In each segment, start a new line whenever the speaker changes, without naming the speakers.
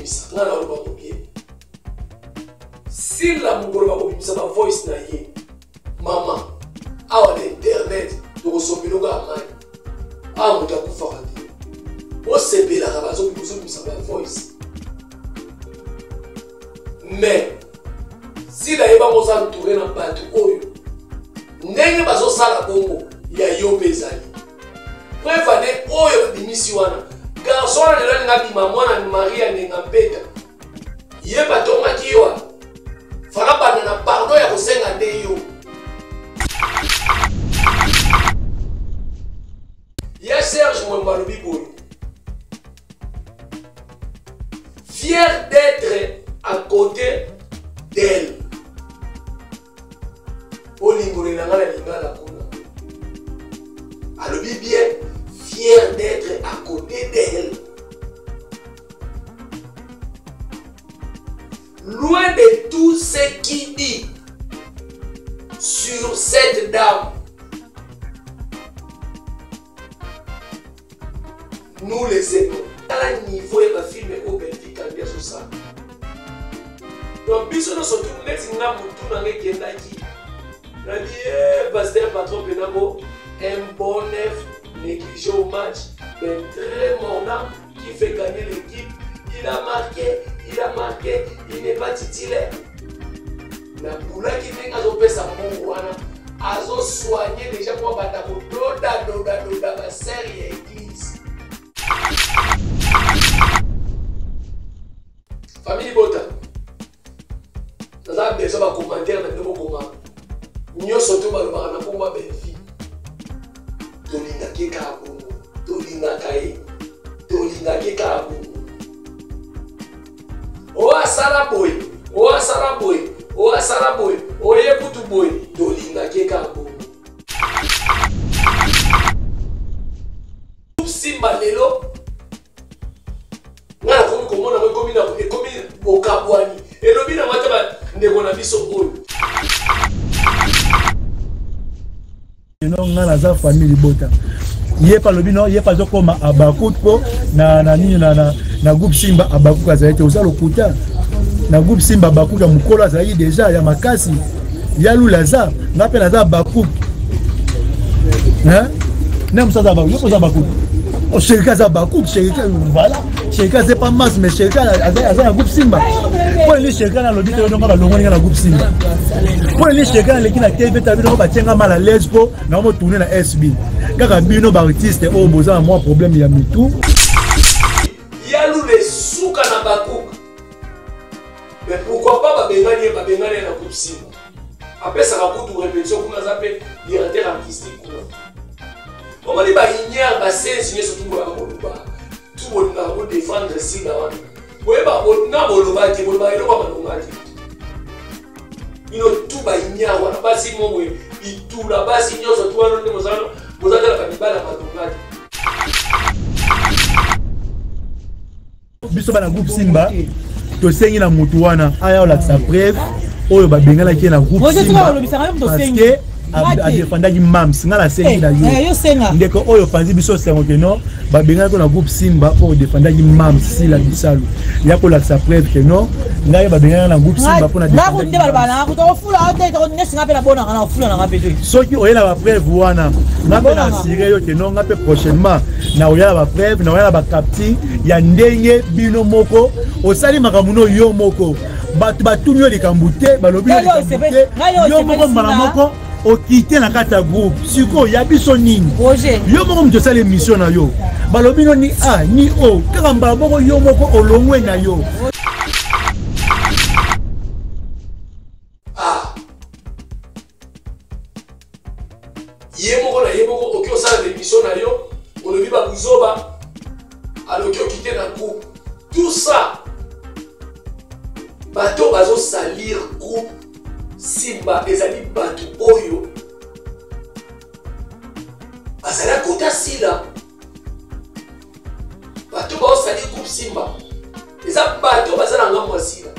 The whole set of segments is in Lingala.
bazobimisa ngai naloba ngo bien sila mokolo bakobimisa ba voice na ye mama awa na internet tokosomba eloko ya mai awa moto akufaka te bosepelaka bazobimisa ba voice mais sila yeba ngo oza entouré na bato oyo ndenge bazosala bongo ya yo mpe ezali preuve ane oyo babimisi wana garçon wana lelo alinga abima mwana maria ndenga mpeta ye batongaki yo fala banda na pardon ya kosenga nde yo ya serge mwemba alobi boye fier d'être à côté d'elle olingolela nga na lingala kuna alobi bien fier d'être à côté d'elle loin de tout ce qui dit sur cette dame nous les aimons tala niveau ya bafilme oyo belvi kandi azosala donc biso nyonso tu neti nga motu na nga ekendaki nabi eh, paster patron mpena bo un bon neuf négligé au match mais très mordant qui fait gagner l'équipe il a marqué il a marqué il n'est pas titulaire nabulaki ndenge azopesa mbongo wana azosoigne deja mpo abanda kododadodadoda basere ya eglise famille libota naza besoin bacommentaire na bino bokoma nyonso to balobaka na nkombo ya bellevie tolingaki kaka bongo tolingaka ye tolingaki kaka bongo oyo asala boye oyo asala boye oyo asala boye oye kutu boye tolingaki ye kaka bongo simba lelo ngai nakomi komona ngo ekomi ekomi bokabwani elobi nango ata bandeko na biso oyo
no ngai naza famille libota ye mpe alobi no ye mpe azokoma abakut mpo na, na nini na, na, na groupe simba abakuk azali te oza lokuta na groupe simba abakuk ya mokolo azalaki deja ya makasi ya lula aza ngai mpe naza abakuk ne mosu aza abakuk yo mpe oza abakuk oh, sherika aza abakuk sherika voilà sherika aza pas masse mais sherika aza na groupe simba mpo nini sherika nalobi te yonga balongoli nga na groupe simba mpo nini sherika naleki na tv ta bino batie nga mal à l'aise mpo na mo tourne na sb kaka bino baartiste oyo boza na mwa problème ya mitu
yalule suka na bakuk mais pourquoi pas babengani ye babengani ye na groupe simba apesaka kutu répétition kuna aza mpe directeur artistique kuna omoni baignare basenzi nyonso tubolaka koloba tu bolingaka kodefendre sila wana boyeba na boloba te boloba eloko ya malonga te bino tu baignare wana basi mo boye bitula basi nyonso tu wana nde bozalaka mibala ya malonga te
biso bana groupe simba tosengi na motu wana aya olakisa preuve oyo babenganaki ye na groupe simba parce que adefendaki mams ngai nasengi na yo eh, eh, ndeko oyo opanzi biso osengo ke non babenganaki na groupe simba mpo odefendaki mams sila bisalu ya kolakisa preuve ke non ngai babengana na groupe simba mpo soki oye na bapreuve wana nga mpe na asire yo ke non nga mpe prochainement nakoya na bapreuve nakoya na bacapture ya ndenge bino moko osali makambo no yo moko bato batuni yo likambo te balobi yo likambo te yo moko mbala moko okite na kati ya groupe sikoyo ya biso nini yo moko moto osala émission na yo balobi no ni a ni o kaka mbala moko yo moko olongwe na yo
ah. ye moko na ye moko oki osala émission na yo olobi babuzoba aloki okite na groupe tout ça bato bazosalir groupe simba ezali bato oyo bazali akota sila bato baosalir groupe simba eza bato baza na ngambo ya sila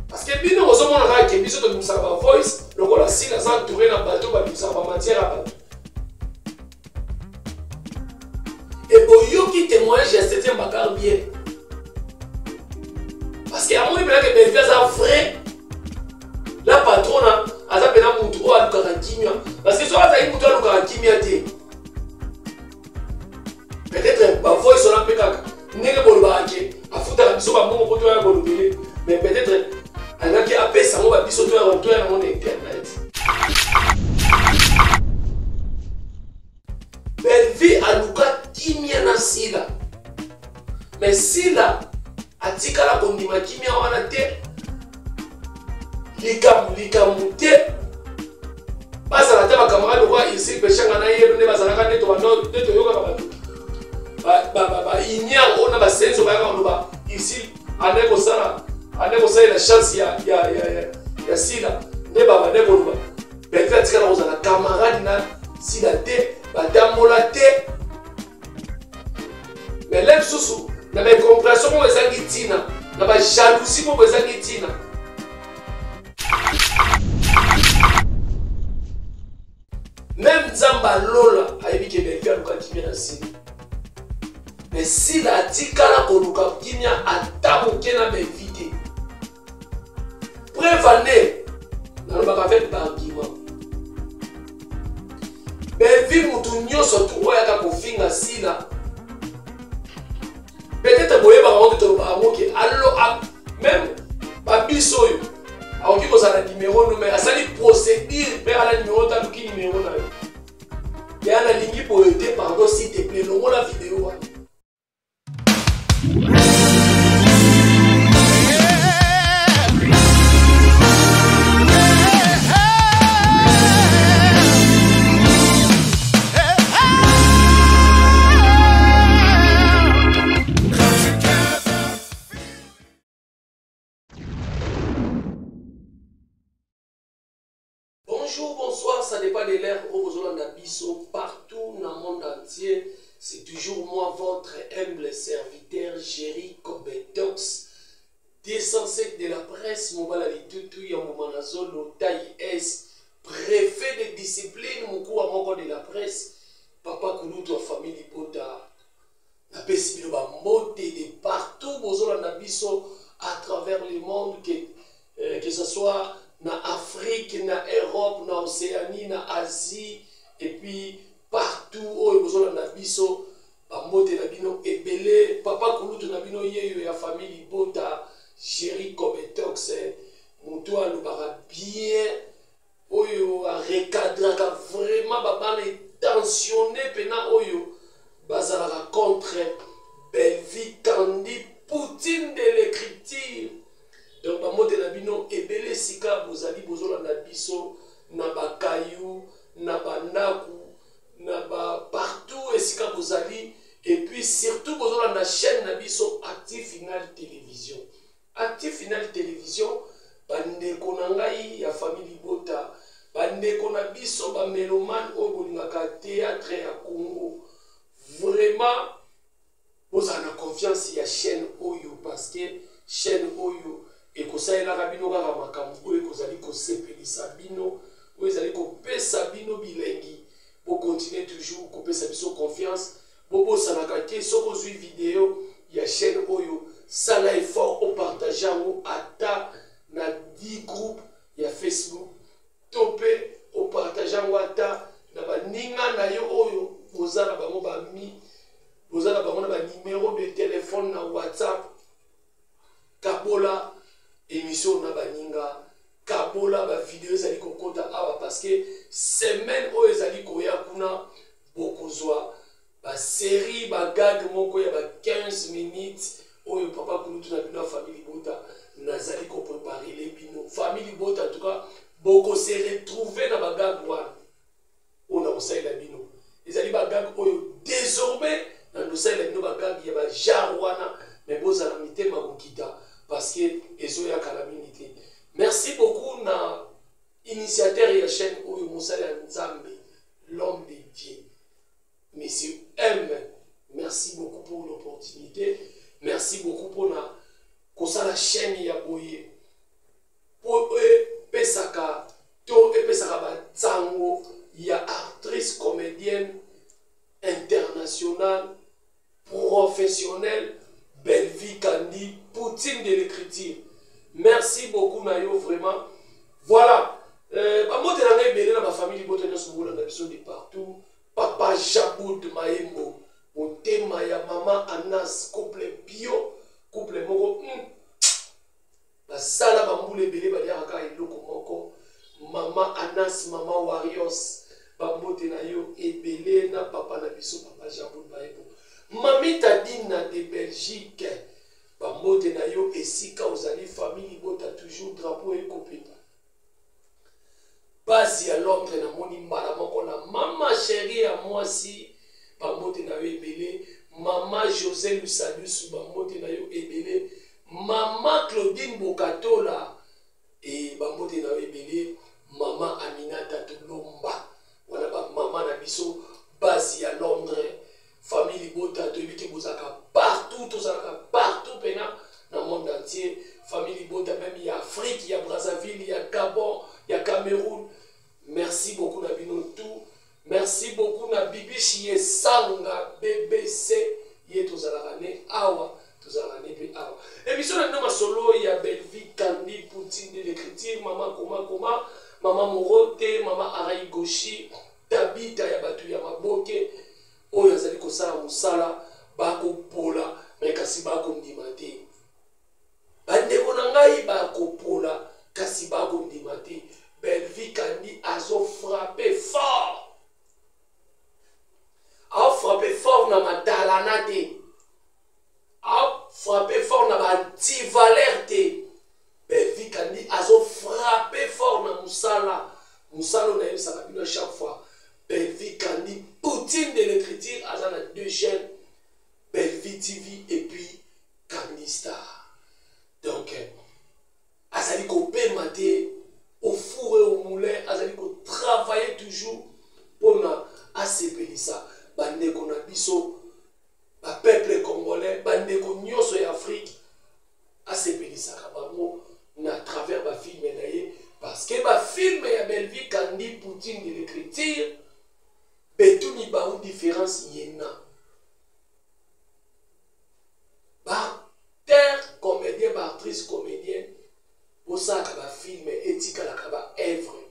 Parce que bino bozomona kaka ke biso tobimisaka ba voice lokola sila aza entouré na bato babimisaka ba matière ya bato. Mais boyoki témoignage ya 7e bagarre bien. Parce que amoni mpenza ke Bellevue aza vrai la patrona, aza mpenza mutu oyo alukaka kimia. Parce que soki azali mutu alukaka kimia te, peut-être bavoice wana mpe kaka ndenge bolobaka ke afutaka biso bambongo mpo toya kolobele, mais peut-être alingaki apesa yango babiso toya toya nango na internet. Bellevue aluka kimia na Sila, mais Sila atikala kondima kimia wana te. Likambo likambo te, bazala te bacamarade lokola Isil Peshanga na ye nde bazalaka, nde nde toyokaka bato baignare oyo na basenzo bayaka koloba Isil ande kosala, ande kosalela chance ya Sila, nde babande koloba Bellevue atikala kozala camarade na Sila te, batambola te. Mais le lisusu na baincompréhension moko ezangi ntina, na bajalousie moko ezangi ntina. Même Nzambe alola ayebi ke Bellevue aluka kimia na Sila, mais Sila atikala koluka kimia ata moke na Bellevue te. Preuve ane, nalobaka avec baargument. Bellevue, mutu nyonso tu oyo aka kofinga Sila, peut-être boyebaka ngo te, tolobaka yango ke alo même babiso oyo akoki kozala na numero no, mais asali procédure mpe ala numero te, aluki numero na yo ya nalingi boye te, pardon, s'il te plaît, longola video wana. Bonjour, bonsoir, ça dépend de l'heure où vous avez biso partout dans le monde entier. C'est toujours moi, votre humble serviteur, Jerry Kobetox, 207 de la presse, Mobala Litutu, Yamomanazolo, taille S, préfet de discipline, Mukua Moko de la presse, Papa Kulutu, famille Libota. Napesi bino bambote de partout bozolanda biso à travers le monde, que ce soit na Afrique, na Europe, na Océanie, na Asie, et puis partout oyo bozolanda biso, bambote na bino ebele. Papa Kulutu na bino yeyo ya famille Libota, Jerry Kobetox, moto alobaka bien, oyo arecadraka vraiment babana tensionné pena oyo bazalaka contre Bellevue Kandi, Poutine de l'écriture. Donc bambote na bino ebele esika bozali bozolanda biso, na bakayu, na bandaku, na ba partout esika bozali, et puis surtout bozolanda chaîne na biso Active Final Télévision. Active Final Télévision, bandeko na ngai ya famille Libota, bandeko na biso bamélomane oyo bolingaka théâtre ya Congo, vraiment bozala na confiance ya chaîne oyo, parce que chaîne oyo ekosalelaka bino kaka makambo oyo ekozali kosepelisa bino, oyo ezali kopesa bino bilengi. Bokontinue toujours kopesa biso confiance. Bobosanaka te, soki ozwi video ya chaîne oyo, sala effort opartage yango ata na 10 groupe ya Facebook, to mpe opartage yango ata na baninga na yo oyo boza na bango bami, boza na bango na banimero de telefone na WhatsApp. Kabola émission na baninga, kabola bavideo ezali kokota awa, parce que semaine oyo ezali koya kuna, bokozwa basérie bagag moko ya ba 15 minutes oyo papa kulutu na bino ya famille Libota nazali kopreparele bino. Famille Libota, en tout cas bokose retrouve na bagag wana oyo na kosalela bino. Ezali bagag oyo désormais na kosalela bino, bagag ya bagenre wana, mais bozala mitema kokita, parce que ezoyakala mingi te. Merci beaucoup na initiateur ya chaîne oyo, mosali ya Nzambe, l'homme de Dieu, monsieur M. Merci beaucoup pour l'opportunité, merci beaucoup mpona kosala chaîne ya boye, po epesaka to epesaka bansango ya actrice comédienne internationale. Professionnel Bellevue Kandi Poutine de l'écriture. Merci beaucoup na yo vraiment. Voilà. Euh, bambote na ngai ebele na bafamille libota nyonso bokolanda biso de partout. Papa Jaboud Maembo, motema ya mama Anas, couple bio, couple moko mm. Basala ba mbula ebele baliaka kaka eloko moko. Mama Anas, mama Warriors, ba mbote na yo ebele na papa na biso papa Jaboul Baebo. Mamita Dina de Belgique, ba mbote na yo esika ozali famille libota toujours drapeau ekopepa. Base ya Londres namoni mbala moko na mama cherie ya mwasi bambote na yo ebele mama Jose Lusadusu bambote na yo ebele mama Claudine Bokatola e bambote na yo ebele mama Aminata Tulomba wana ba mama na biso base ya Londres famille libota toyebi ke bozalaka partout tozalaka partout pena na monde entier famille libota meme ya afrique ya brazzaville ya gabon ya cameroun merci beaucoup na bino tout merci beaucoup na bibishi yesanga bbc ye tozalaka ne awa tozalaka ne mpe awa émission na bino masolo ya bellevie kandi poutine de l'écriture mama koma koma mama morote mama arai goshi Tabitha ya bato ya maboke oyo azali kosala mosala bakopola me kasi bakondima te bandeko na ngai bakopola kasi bakondima te bellevie kandi azo frappe fort afrappe fort na matalana te afrappe fort na baantivaleur te Bellevue Kandi azo frapper fort na musala. Musala oyo nayebisaka bino chaque fois. Bellevue Kandi, Poutine de l'écriture, aza na deux chaînes. Bellevue TV et puis Kandi Star. Donc, azali kopema te au four et au moulin, azali ko travailler toujours pona asepelisa bandeko na biso ba peuple congolais, bandeko nyonso ya Afrique asepelisaka bango na travers ba films na ye parce que ba films ya Bellevue Kandi Poutine de l'écriture betuni bango différence yena ba acteur comédien ba actrice comédienne bosalaka ba films etikalaka ba œuvre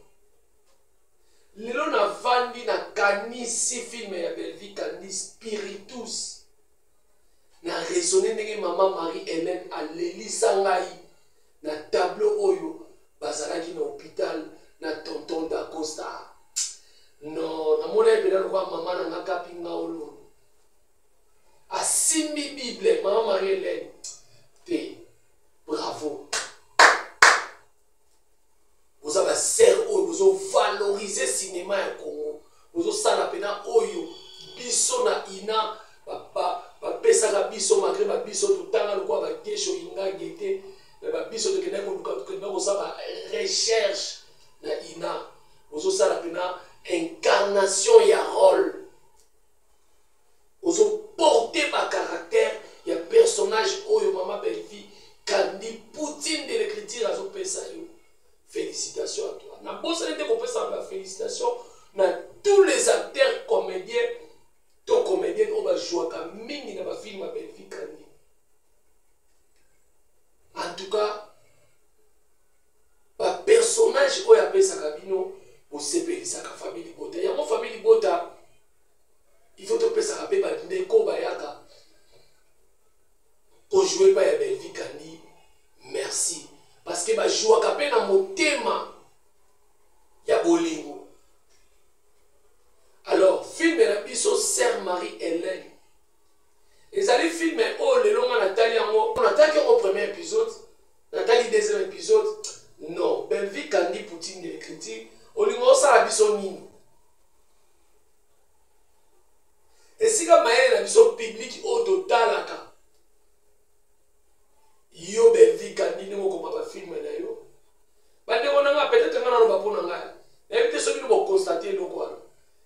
lelo navandi nakanisi film ya Bellevue Kandi Spiritus Na raisonner ndenge mama Marie Helène alelisa ngai na tableau oyo bazalaki na hopital na tonton Dacosta. Non, namona ye mpenza lokola mama na nga kapi nga ololo. Asimbi Bible, mama Marie Helène. Te, bravo. Boza ba sœur oyo bozo valoriser cinéma ya Congo. Bozo sala pena oyo biso na ina bapesaka biso malgré ba biso totanga lokola ba gesho inga gete mais ba biso tokendaki koluka tokendaki kosala ba recherche na ina bozosala pena incarnation ya rôle ozo porter ba caractère ya personnage oyo mama Bellevue Kandi Poutine de l'écriture azo pesa yo félicitations à toi na bosani te kopesa ba félicitations na tous les acteurs comédiens to comédienne oyo bajouaka mingi na bafilme ya Bellevue Kandi en tout cas ba personnage oyo apesaka bino bosepelisaka famille libota yango famille libota il faut topesaka mpe bandeko bayaka kojoue epai ya Bellevue Kandi merci parce que bajouaka mpe na motema ya bolingo alors filme na biso sœur Marie Hélène ezali filme oyo lelo nga natali yango nataki yango premier épisode natali deuxième épisode non Bellevue Kandi Poutine de l'écriture olingo osala biso nini esika mayele na biso public oyo totalaka yo Bellevue Kandi ndenge okoma bafilme na yo bandeko na ngai peut-être ngai naloba mpo na ngai nayebi te soki bino bokonstate eloko wana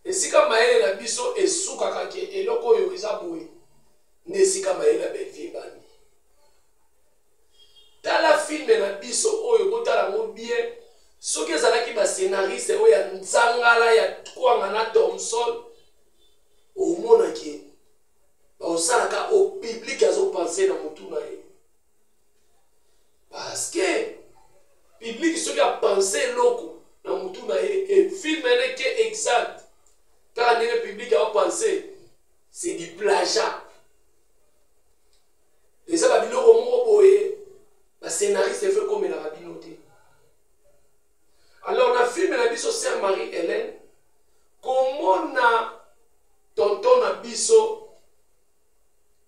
esika mayele na biso esukaka ke eloko oyo eza boye nde esika mayele ya Bellevue ebandi tala filme na biso oyo botala yango bien soki ezalaki bascenariste oyo ya nzangala ya kwanga na thomson omonaki. Akosalaka oyo public azopense na motu na ye, parce que public soki apense eloko na motu na ye e film eleke exact kaka ndenge public aopense, c'est du plagiat. Eza babiloko moko boye bascénariste efo ekomelaka bino te. Alors na film na biso Sœur Marie Hélène, komona tonton na biso,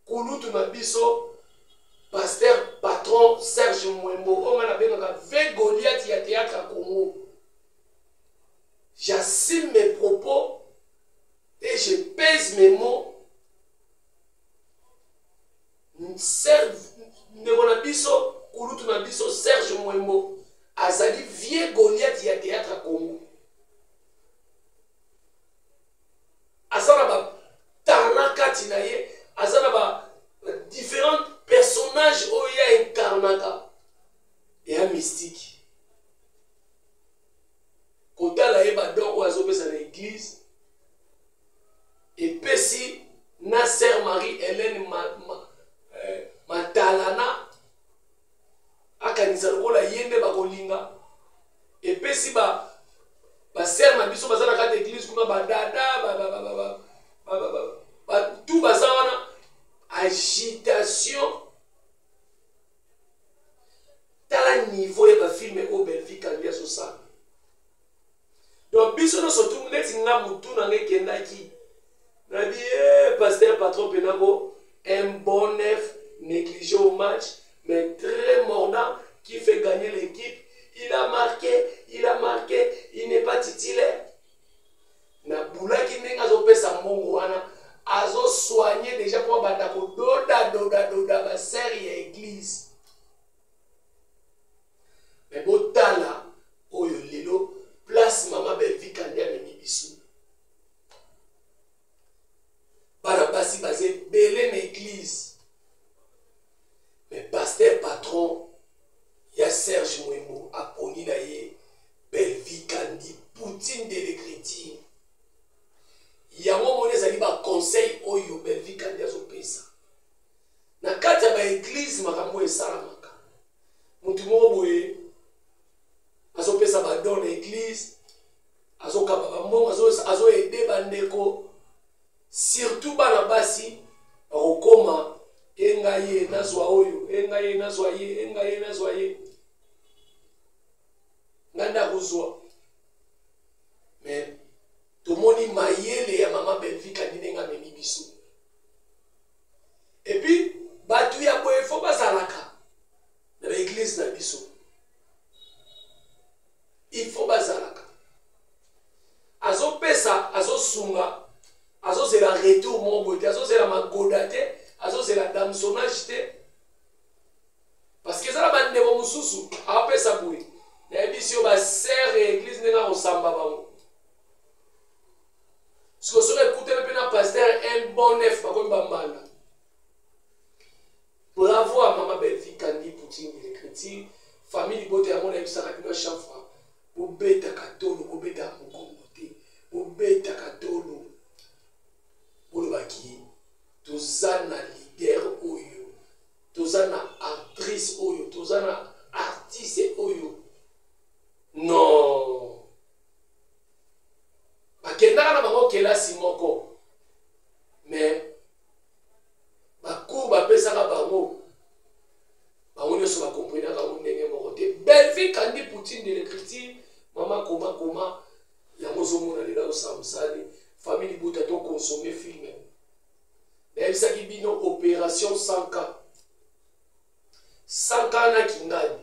kulutu na biso, pasteur patron Serge Mwembo, oyo ngai nabengaka ve Goliath ya théâtre ya Congo, j'assume mes propos et je pèse mes mots. Serge, ndeko na biso, kulutu na biso Serge Mwembo azali vieux Goliath ya théâtre ya Congo. Aza na batalent kati na ye, aza na ba différents personnages oyo ye incarnaka eya mystique. Kotala ye, badon oyo azopesa na église epesi na Sœur Marie Hélène matalana akanisa lokola ye nde bakolinga. Epesi ba basœur na biso baza na kati ya église kuna, badada tu baza wana, agitation. Tala niveau ya bafilm oyo Bellevue Kandi azosala. Donc biso nyonso tu, neti nga, motu na nga ekendaki nabi e pasteur patron penako, un bon neuf négligé au match mais très mordant qui fait gagner l'équipe. Il a marqué, il a marqué, il n'est pas titulaire. Nabulaki ndenge azopesa mbongo wana, azosoigne déjà mpo abanda kododa doda doda basœur ya église. Mais botala oyo lelo place mama Bellevue Kandi amemi biso. Bana basi baza ebele na église, mais pasteur patron ya Serge Mwembo aponi na ye Bellevue Kandi, poutine de l'écriture. Yango moni ezali baconseil oyo Bellevue Kandi azopesa na kati ya baéglise. Makambo oyo esalamaka, motu moko boye azopesa badon na église, azokaba bambongo, azoaider bandeko, surtout bana basi, bakokoma engai ye nazwa oyo, engai ye nazwa ye, engai ye nazwa ye, ngai nde akozwa. Mais tomoni mayele ya mama Bellevue Kandi ndenge amemi biso. Et puis bato ya boye fo bazalaka na baéglise na biso, il faut bazalaka. Azopesa, azosunga, azozela retour moko boye te, azozela magoda te, azozela damsonnage te, parce que eza na bandeko mosusu apesa boye, nayebisi yo, basœur ya église ndenge akosamba bango. Siko soki ekutani mpe na pasteur un bon neuf, bakomi bambanda. Bravo à mama Bellevue Kandi, poutine de l'écriture. Famille libota, yango nayebisaka bino chaque fois, bobetaka tolo, bobetaka mokongo te, bobetaka tolo, bolobaki toza na leader oyo, toza na actrice oyo, toza na artiste oyo. Non, bakendaka na bango kelasi moko, mais bacours bapesaka bango, bango nyonso bakomprenaka yango ndenge moko te. Bellevue Kandi, poutine de l'écriture, mama koma koma, yango ozomona lelo osala mosali. Famille libuta, toconsommer film. Nayebisaki bino opération 100K, 100K na kingani,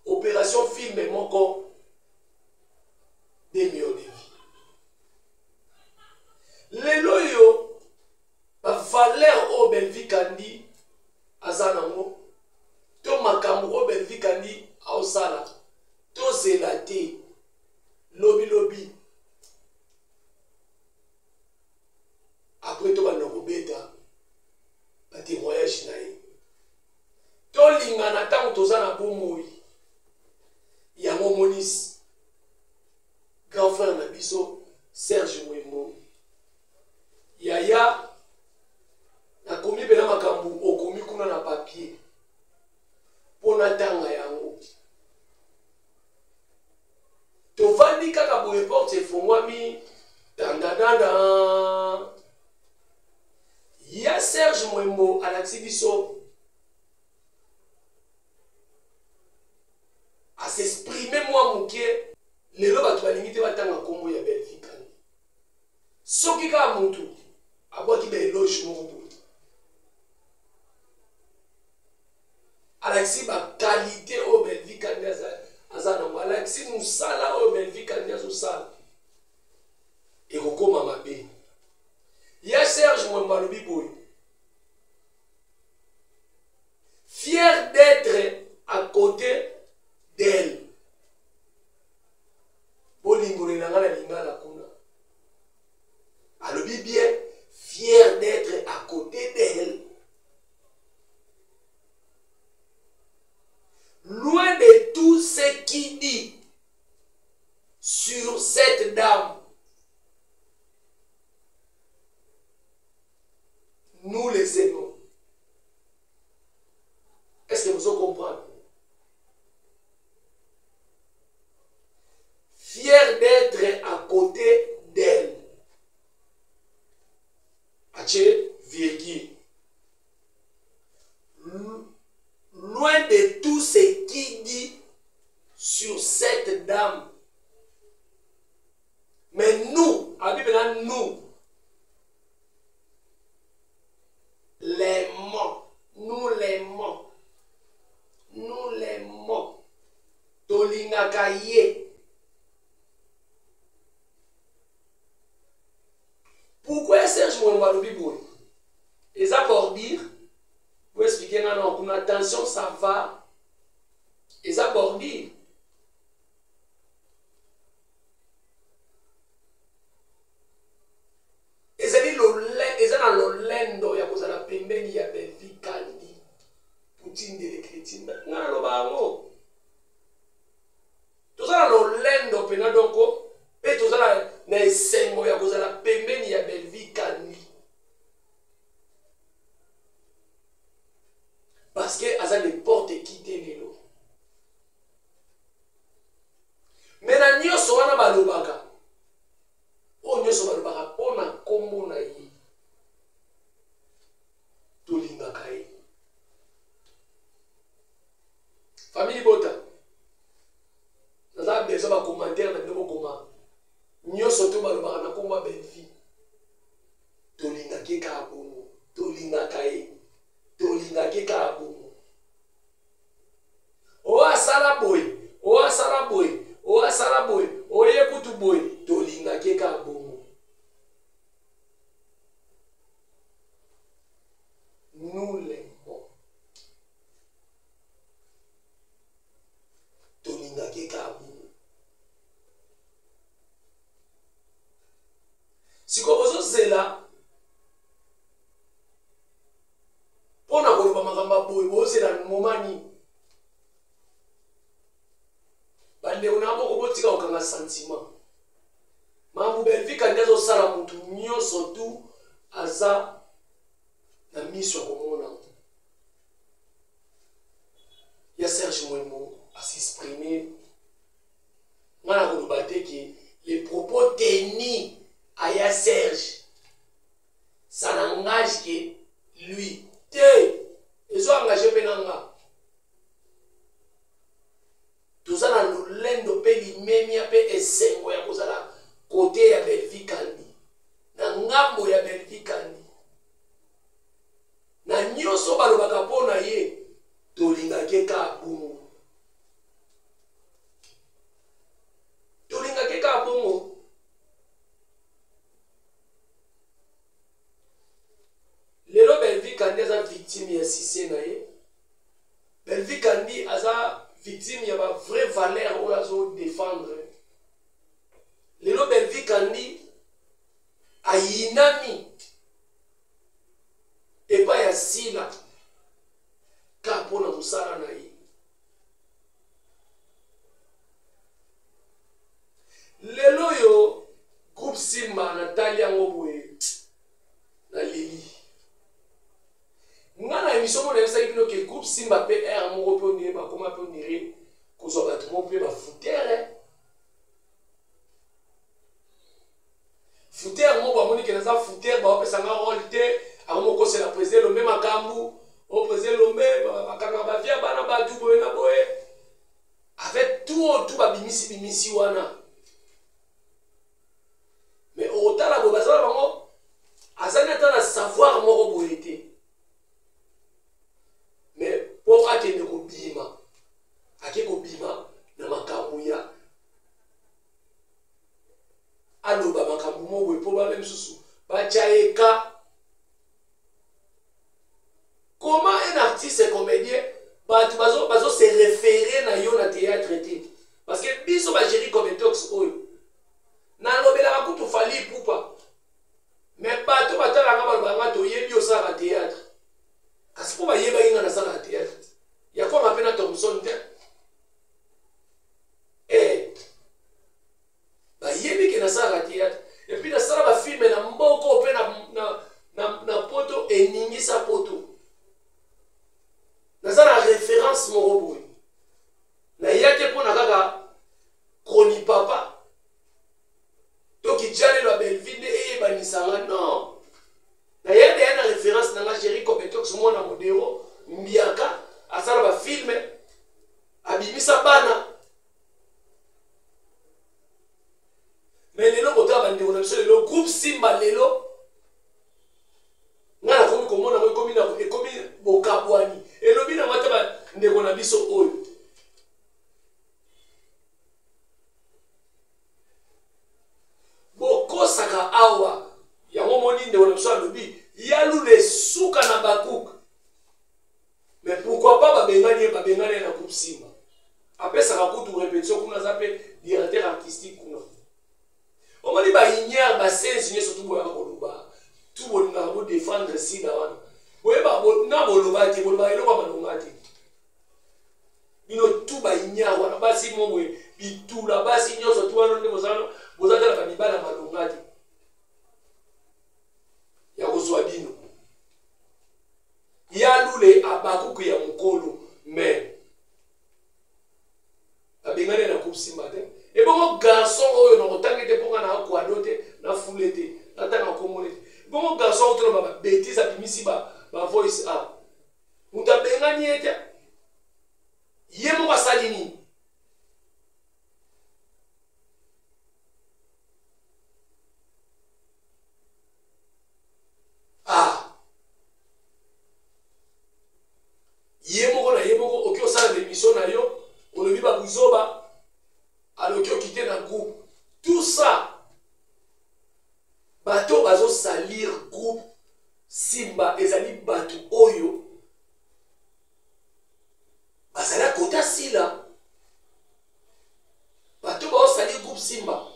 opération film moko 2 millions de vues. Lelo oyo bavaleur oyo Bellevue Kandi aza nango, to makambo oyo Bellevue Kandi aosala, tozela te lobilobi après tobanda kobeta batémoignage na ye. Tolingana ntango toza na bomoi. Yango monisi grand frère na biso Serge Mwembo, yaya. Efongwami dandadanda. Ya Serge Mwembo alakisi biso a s'exprimer mwa moke. Lelo bato balingi te batanga nkombo ya Bellevue Kandi. Soki kaka motu abwaki ba eloge moko boye, alakisi ba qualité oyo Bellevue Kandi aza nango, alakisi mosala oyo Bellevue Kandi azosala, ekokoma mabe. Ya Serge Mwembo alobi boye: fier d'être à côté d'elle. Bolimbolela nga na lingala kuna. Alobi bien, fier d'être à côté d'elle, loin de tout ce qui dit sur cette dame. Nous les aimons. Est-ce que vous comprenez? Fier d'être à côté d'elle. Atie virgule. Loin de tout ce qui dit sur cette dame. Mais nous, Abi nous l'aimons, nous l'aimons, nous l'aimons. Tolingaka ye. Pourquoi Serge Mwembo alobi boye? Eza pour dire, vous expliquer nga non, kuna attention ça va. Eza pour dire. Ezali lole, eza na lolendo ya kozala pembeni ya Bellevue Kandi, Poutine de l'écriture. Nga naloba yango. Toza na lolendo pena doko pe toza na esengo ya kozala pembeni ya Bellevue Kandi. Parce que aza n'importe qui te lelo. Mais na nyonso wana balobaka, oyo nyonso balobaka mpo na nkombo na ye, tolingaka ye. Famille libota, naza besoin ba commentaire na bino, bokoma nyonso to balobaka na nkombo ya Bellevue. Tolingaki kaka bongo, tolingaka ye, tolingaki kaka bongo. Oyo asala boye, oyo asala boye, oyo asala boye, oye kutu boye, tolingaki kaka bongo. Nous l'aimons. Tolingaki kaka bongo. Sikoyo bozozela mpo na koloba makambo ya boye, bozela moma nini? Bandeko na moko, botika kokanga sentiment. Mambu Bellevue Kandi azosala, mutu nyonso tu aza na miso ya komona. Ya Serge Mwembo as'exprimer, nga na koloba te ke les propos tenus à ya Serge, ça n'engage que lui te, ezo engage mpe na nga. Toza na lolendo mpe limemia mpe esengo ya kozala kote ya Bellevue Kandi, na ngambo ya Bellevue Kandi. Na nyonso balobaka mpo na ye, tolingaki kaka bongo, tolingaki kaka bongo. Lelo Bellevue Kandi aza victime ya succès na ye. Bellevue Kandi aza victime ya ba vraie valeur oyo azo défendre. Lelo Bellevue Kandi ayinami epai ya Sila ka mpona mosala na ye. Lelo oyo groupe Simba natali yango boye, naleli. Nga na émission moko nayebisaki bino ke groupe Simba PR moko mpe ondire bakoma mpe ondire kozwa bato moko mpe bafutere. naza fouter, baopesa nga role te. Akomokosela président Elombe makambo o président Elombe bakangaka bavia bana bato boye na boye, avec tout oyo tu babimisi bimisi wana. Mais okotala boye, baza na bango, azali ata na savoir moko boye te. Mais mpo akende kobima, ake kobima na makambo ya aloba makambo moko boye mpo bana misusu batya ye ka. Comment un artiste comédien, bato bazo, bazo se référer na yo na théâtre te? Parce que biso bagéri cometox oyo nalobelaka kutu Fally Ipupa, mais bato batalanga balobaka nga toyebi osalaka théâtre. Kasi mpo bayebaki nga nasalaka théâtre ya kwanga mpe na Thomson te, eh, bayebi ke nasalaka théâtre et puis nasala bafilme na mboko mpe na poto, eningisa poto. Naza na référence moko boye, naya te mpo na kaka kroni papa to kijalelo ya Belleville nde eyebanisanga. Non, naya deya na référence na nga, Géri Copetox, mwana modero mbiaka, asala bafilme, abimisa bana. Mais lelo kotala bandeko na biso, lelo groupe Simba, lelo ngai nakomi komona yango ekomi bokabwani. Elobi nango ata bandeko na biso oyo bokosaka awa. Yango moni ndeko na biso alobi yalula esuka na Bakuk. Mais pourquoi pas babengani ye, babengani ye na groupe Simba? Apesaka kutu répétition kuna, aza mpe directeur artistique kuna. Omoni baignare, basenzi nyonso tu boyaka koloba, tu bolingaka bodefendre Sila wana, boyeba na boloba te, boloba eloko ya malonga te. Bino tu baignare wana, basi mo boye bitula, basi nyonso tu wana nde boza tala bamibala malonga te ya kozwa bino. Ya lule abakuku ya mokolo, mais babengani na coupe Simba te. Ebongo garçon oyo na kotangi te, mponga na akwado te, na fule te, natanga kombo te. Bongo garçon oyo toloba babétise, abimisi bavoice a moto abengani ye te, ye moko asali nini? Ah, ye moko na ye moko oki osala baémission na yo, olobi babuzoba, aloki okite na groupe. Tout ça, bato bazosalir groupe Simba ezali bato oyo bazali akota Sila. Bato baosalir groupe Simba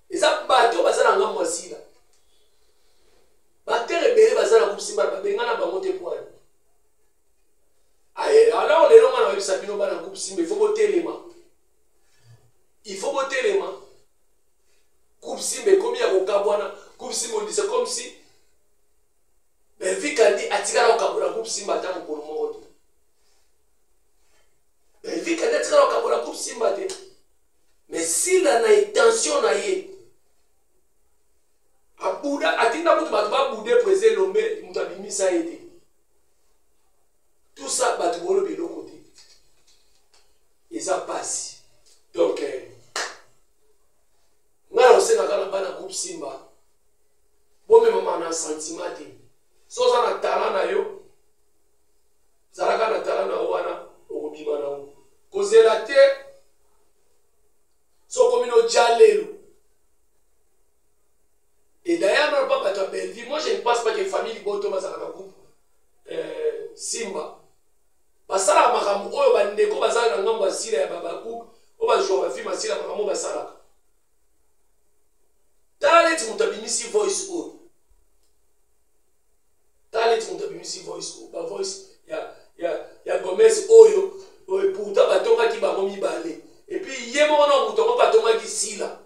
eza bato baza na ngambo ya Sila. Batere ebele baza na groupe Simba, babengana bango te poani. Alors lelo nga nayebisa bino, bana groupe Simba, il faut botelema, il faut botelema. Groupe Simba ekomi ya kokabwana. Groupe Simba ondise comme si Belvi Kandi atikala kokabola groupe Simba ata mokolo moko te. Belvi Kandi atikala kokabola groupe Simba te, mais Sila na intention na ye abuda, atinda kutu bato babude président Elombe, moto abimisa ye te. Tout ça, bato boloba eloko te, eza pasi. Donc eh, ngai nakosengaka na bana groupe Simba, bomemama na sentiment te. So oza na talent na yo, zalaka na talent na yo wana, okobima nango, kozela te. So okomi noja lelo. Et d'ailleurs nano pa bato ya Bellevue, moi je ne pense pas que famille liboto bazalaka na groupe Simba. Basalaka makambo oyo bandeko bazala na ngambo ya Sila ya babakuk oyo bazwa bafilme ya Sila, makambo oyo basalaka. Tala neti moto abimisi voice oyo, tala neti moto abimisi voice oyo, bavoice ya Gomez oyo. Pourtant batongaki bango mibale, et puis ye moko na moto yango mpe atongaki Sila.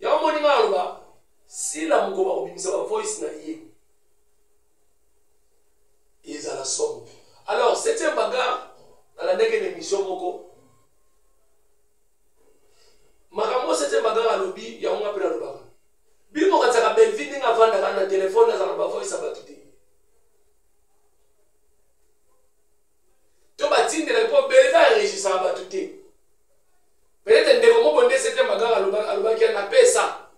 Yango moni nga aloba Sila mokoba kobimisa bavoice na ye ezala somo. Alors septième bagarre, nalandaki na émission moko makambo septième bagarre alobi yango, nga mpe nalobaka bino bokatisaka Belleville ndenge. avandaka na telefone azala na bavoice ya bato te to batindela mpo Bellevue aenregistraka bato te. Peut-être ndeko moko nde sete magara alobaki napesa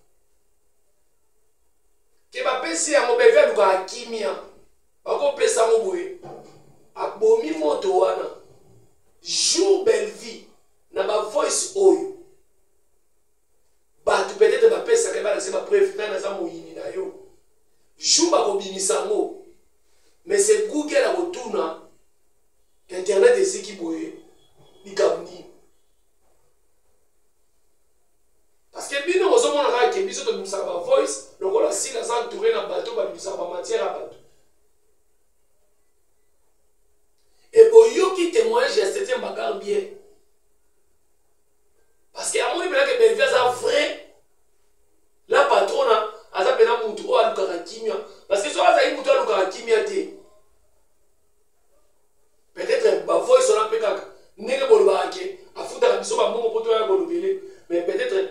ke bapesi yango. Bellevue alukaka kimia, bakopesa yango boye, abomi moto wana. Jour Bellevue na bavoice oyo bato peut-être bapesaka ye, balakisa bapreuve nani aza moyini na yo, jour bakobimisa yango, mais c'est Google akotuna internet esiki boye likambo nini, parce que bino bozomona kaka ke biso tobimisaka bavoice lokola Sila aza entouré na bato babimisaka bamatière ya bato. E boyoki témoignage ya septième bagarre bien, parce que amoni mpena ke Bellevue aza vrai la patrona, aza mpena mutu oyo alukaka kimia, parce que soki azali mutu alukaka kimia te, peut-être bavoice wana mpe kaka ndenge bolobaka ke afutaka biso bambongo mpo toya kolobele, mais peut-être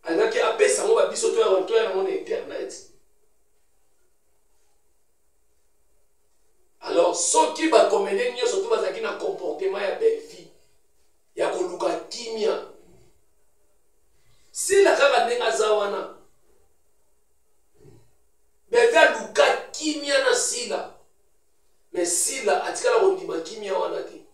alingaki apesa yango babiso toya yango na internet. Alors soki bacomédien nyonso to bazalaki na comportement ya Bellevue ya koluka kimia, Sila kaka ndenge aza wana, Bellevue aluka kimia na Sila, mais Sila atikala kondima kimia wana te.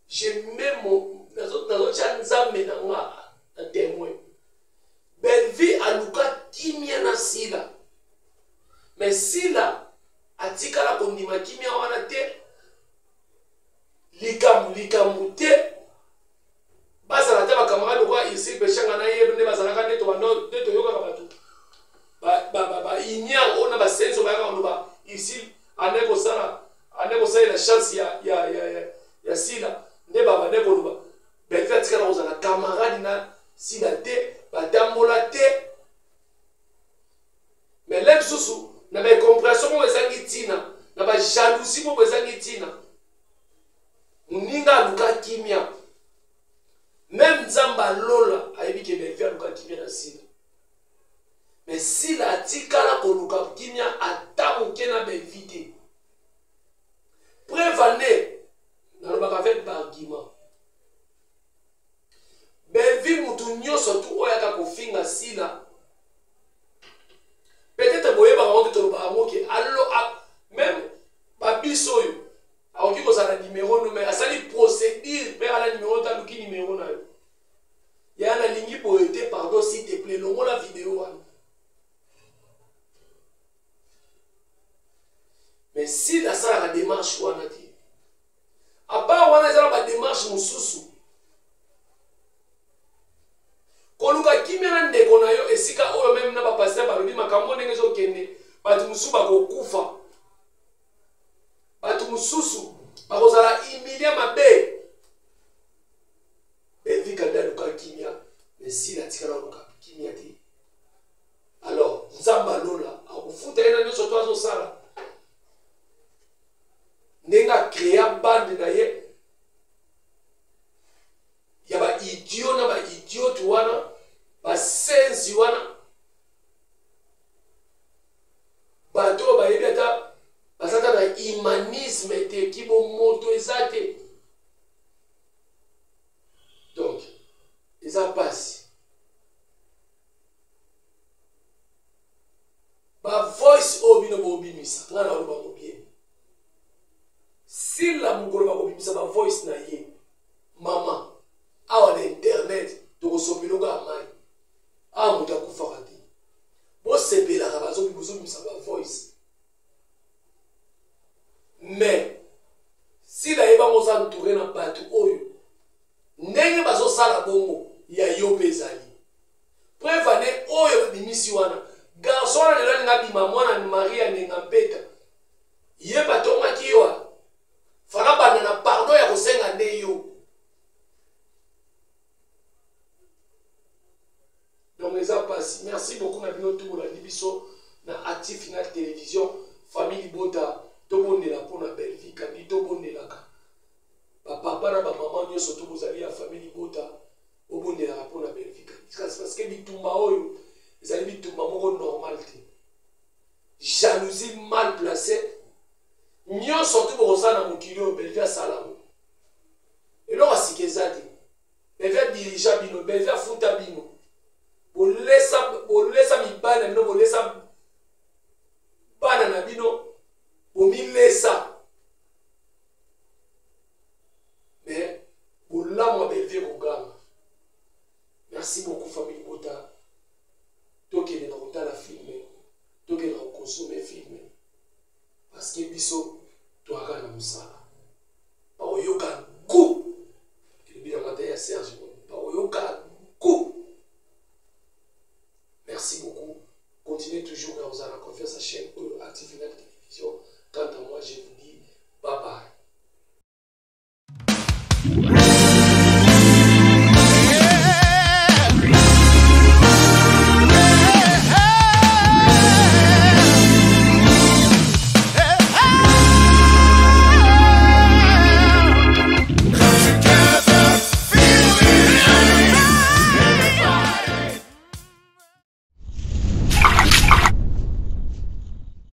Je mets mon, nazotya Nzambe na nga na témoin, Bellevue aluka kimia na Sila, mais Sila atikala kondima kimia wana te. Likambo likambo te, bazala te bacamarade lokola Isil Peshanga na ye nde bazalaka, nde nde toyokaka bato baignare oyo na basenzo bayaka koloba Isil ande kosala, ande kosalela chance ya Sila, nde babande koloba Bellevue atikala kozala camarade na Sila te, batambola te. Mais le lisusu na baincompréhension moko ezangi ntina, na bajalousie moko ezangi ntina, moninga aluka kimia, même Nzambe alola ayebi ke Bellevue aluka kimia na Sila, mais Sila atikala koluka kimia ata moke na Bellevue te. Preuve ane nalobaka avec baargument, Bellevue mutu nyonso tu oyo aka kofinga Sila, peut-être boyebaka yango te, tolobaka yango ke allo même babiso oyo akoki kozala na numero no, mais asali procédure mpe ala numero te, aluki numero na yo ya nalingi boye te, pardon, s'il te plaît, longola video wana. Mais Sila asalaka démarche wana te. À part wana, eza na badémarche mosusu. Koluka kimia na ndeko na yo, esika oyo même na bapasteur balobi makambo ndenge ezokende, bato mosusu bakokufa, bato mosusu bakozala humilia mabe. Bellevue Kandi aluka kimia, mais Sila atikala koluka kimia te. Alors Nzambe alola akofuta ye na nyonso to azosala, ndenge acréa bande na ye ya baidiot na baidiote wana, basenzi wana, bato oyo bayebi ata baza ata na humanisme te, kibomoto eza te. Donc eza mpasi. Bavoice oyo bino bobimisa, ngai na oloba ngo bien, Sila mokolo bakobimisa bavoice na ye mama awa na internet, tokosopela ya mai awa, moto akufaka te. Bosepelaka bozobimisa bavoice, mais Sila yebango oza entouré na bato oyo ndenge bazosala bongo ya yo mpe ezali preuve ane oyo babimisi wana. Garçon wana lelo alinga bima mwana Marie ya Ndenga Mpeta, ye batongaki yo fala banda na pardon ya kosenga nde yo. Donc eza mpasi. Merci beaucoup na bino tu bolandi biso na Active Final Télévision. Famille libota, tobondela mpona Bellevue Kandi, tobondelaka bapapa na bamama nyonso to bozali ya famille libota, bobondelaka mpona Bellevue Kandi, parce que bitumba oyo ezali bitumba. bino, Bellevue afuta bino. Bolesa bolesa mibali na bino, bolesa bana na bino, bomilesa. Mais bolamu ya Bellevue koganga. Merci beaucoup famille Bota. Tokende na kotala film, tokende na kokonsome film. Parce que biso toyaka na mosala. Bakoyoka goût. Elobi yango ata ya Serge, bakoyoka goût. Merci beaucoup. Continuez toujours à vous la confiance à chaîne Active Final Télévision. Quant à moi, je vous dis